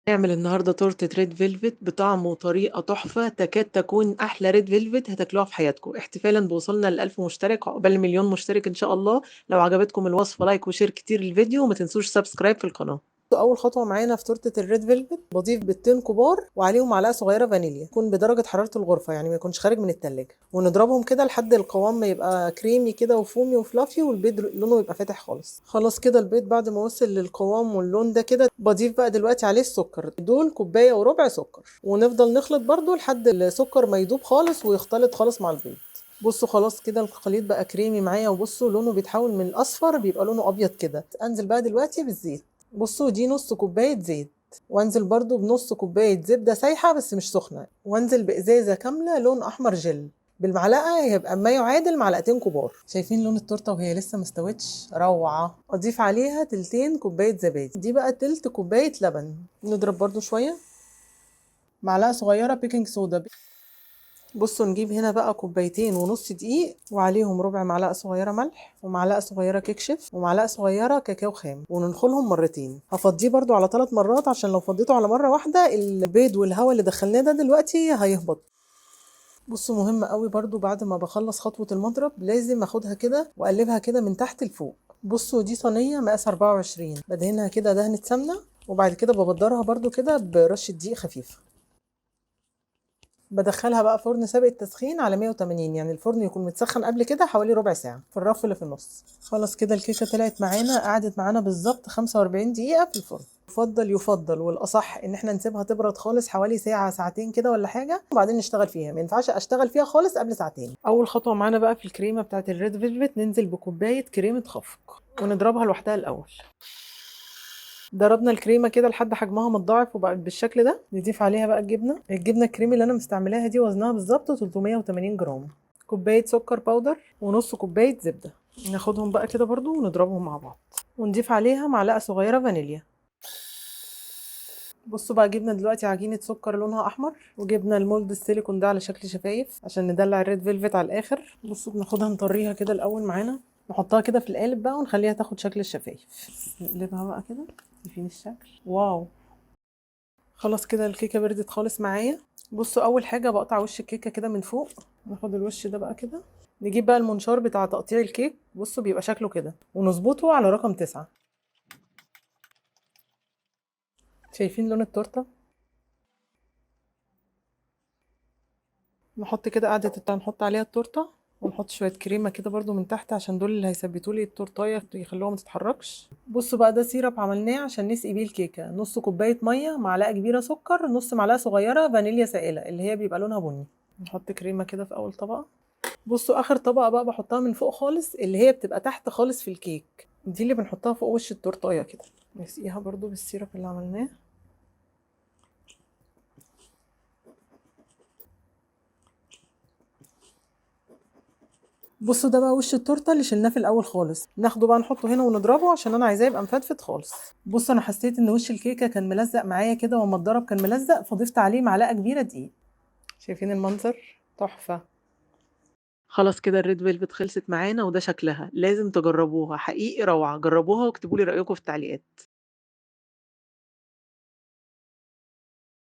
نعمل النهارده تورتة red velvet بطعم وطريقة تحفة، تكاد تكون أحلى red velvet هتاكلوها في حياتكم. احتفالا بوصولنا ل1000 مشترك، عقبال مليون مشترك إن شاء الله. لو عجبتكم الوصفة like و share كتير للفيديو، وما تنسوش subscribe في القناة. أول خطوة معانا في تورتة ال red velvet، بضيف بيضتين كبار وعليهم معلقة صغيرة فانيليا، يكون بدرجة حرارة الغرفة، يعني ما يكونش خارج من التلاجة، ونضربهم كده لحد القوام ما يبقى كريمي كده و foamy و fluffy، والبيض لونه يبقى فاتح خالص. خلاص كده البيض بعد ما وصل للقوام واللون ده كده، بضيف بقى دلوقتي عليه السكر، دول كوباية وربع سكر، ونفضل نخلط برده لحد السكر ما يدوب خالص ويختلط خالص مع البيض. بصوا خلاص كده الخليط بقى كريمي معايا، وبصوا لونه بيتحول من الاصفر بيبقى لونه ابيض كده. انزل بقى دلوقتي بالزيت، بصوا دي نص كوباية زيت، وانزل برضو بنص كوباية زبدة سايحة بس مش سخنة، وانزل بإزازة كاملة لون أحمر جل بالمعلقة، هيبقى ما يعادل معلقتين كبار. شايفين لون التورتة وهي لسه ما استوتش؟ روعة. أضيف عليها تلتين كوباية زبادي، دي بقى تلت كوباية لبن، نضرب برضو شوية، معلقة صغيرة baking soda. بصوا نجيب هنا بقى كوبايتين ونص دقيق، وعليهم ربع معلقة صغيرة ملح، ومعلقة صغيرة كيك شيف، ومعلقة صغيرة كاكاو خام، وننخلهم مرتين. هفضيه برضو على 3 مرات، عشان لو فضيته على مرة واحدة البيض والهواء اللي دخلناه ده دلوقتي هيهبط. بصوا مهم قوي برضو بعد ما بخلص خطوة المضرب لازم اخدها كده واقلبها كده من تحت لفوق. بصوا دي صينية مقاس 24، بدهنها كده دهنة سمنة، وبعد كده ببدرها برضو كده برشة دقيق خفيفة. بدخلها بقى فرن سابق التسخين على 180، يعني الفرن يكون متسخن قبل كده حوالي ربع ساعة في الرف اللي في النص. خلاص كده الكيكة طلعت معانا، قعدت معانا بالظبط 45 دقيقة في الفرن. يفضل والأصح إن احنا نسيبها تبرد خالص حوالي ساعة ساعتين كده ولا حاجة، وبعدين نشتغل فيها. ما ينفعش أشتغل فيها خالص قبل ساعتين. أول خطوة معانا بقى في الكريمة بتاعت ال red velvet، ننزل بكوباية كريمة خفق ونضربها لوحدها الأول. ضربنا الكريمة كده لحد حجمها متضاعف وبقت بالشكل ده. نضيف عليها بقى الجبنة، الجبنة الكريمي اللي انا مستعملاها دي وزنها بالظبط 380 جرام، كوباية سكر powder ونص كوباية زبدة. ناخدهم بقى كده برضو ونضربهم مع بعض، ونضيف عليها معلقه صغيرة فانيليا. بصوا بقى جبنا دلوقتي عجينه سكر لونها احمر، وجبنا ال mold السيليكون ده على شكل شفايف عشان ندلع ال red velvet على الاخر. بصوا بناخدها نطريها كده الاول معانا، نحطها كده في القالب بقى ونخليها تاخد شكل الشفايف. نقلبها بقى كده، شايفين الشكل؟ wow. خلاص كده الكيكه بردت خالص معايا. بصوا اول حاجة بقطع وش الكيكه كده من فوق، ناخد الوش ده بقى كده، نجيب بقى المنشار بتاع تقطيع الكيك، بصوا بيبقى شكله كده، ونظبطه على رقم 9. شايفين لون التورتة؟ نحط كده قاعدة التورتة، نحط عليها التورتة، ونحط شوية كريمة كده برضو من تحت عشان دول اللي هيثبتوا لي التورتايه يخلوها ما تتحركش. بصوا بقى ده syrup عملناه عشان نسقي بيه الكيكه، نص كوباية مية، معلقه كبيرة سكر، نص معلقه صغيرة فانيليا سائله اللي هي بيبقى لونها بني. نحط كريمة كده في اول طبقه. بصوا اخر طبقه بقى بحطها من فوق خالص، اللي هي بتبقى تحت خالص في الكيك، دي اللي بنحطها فوق وش التورتايه كده. نسقيها برضو بال syrup اللي عملناه. بصوا ده بقى وش التورتة اللي شلناه في الاول خالص، ناخده بقى نحطه هنا ونضربه عشان انا عايزاه يبقى مفتفت خالص. بصوا انا حسيت ان وش الكيكه كان ملزق معايا كده، وما اتضرب كان ملزق، فضفت عليه معلقه كبيرة دقيق. شايفين المنظر؟ تحفة. خلاص كده ال red velvet خلصت معانا، وده شكلها. لازم تجربوها، حقيقي روعه. جربوها واكتبوا لي رايكم في التعليقات.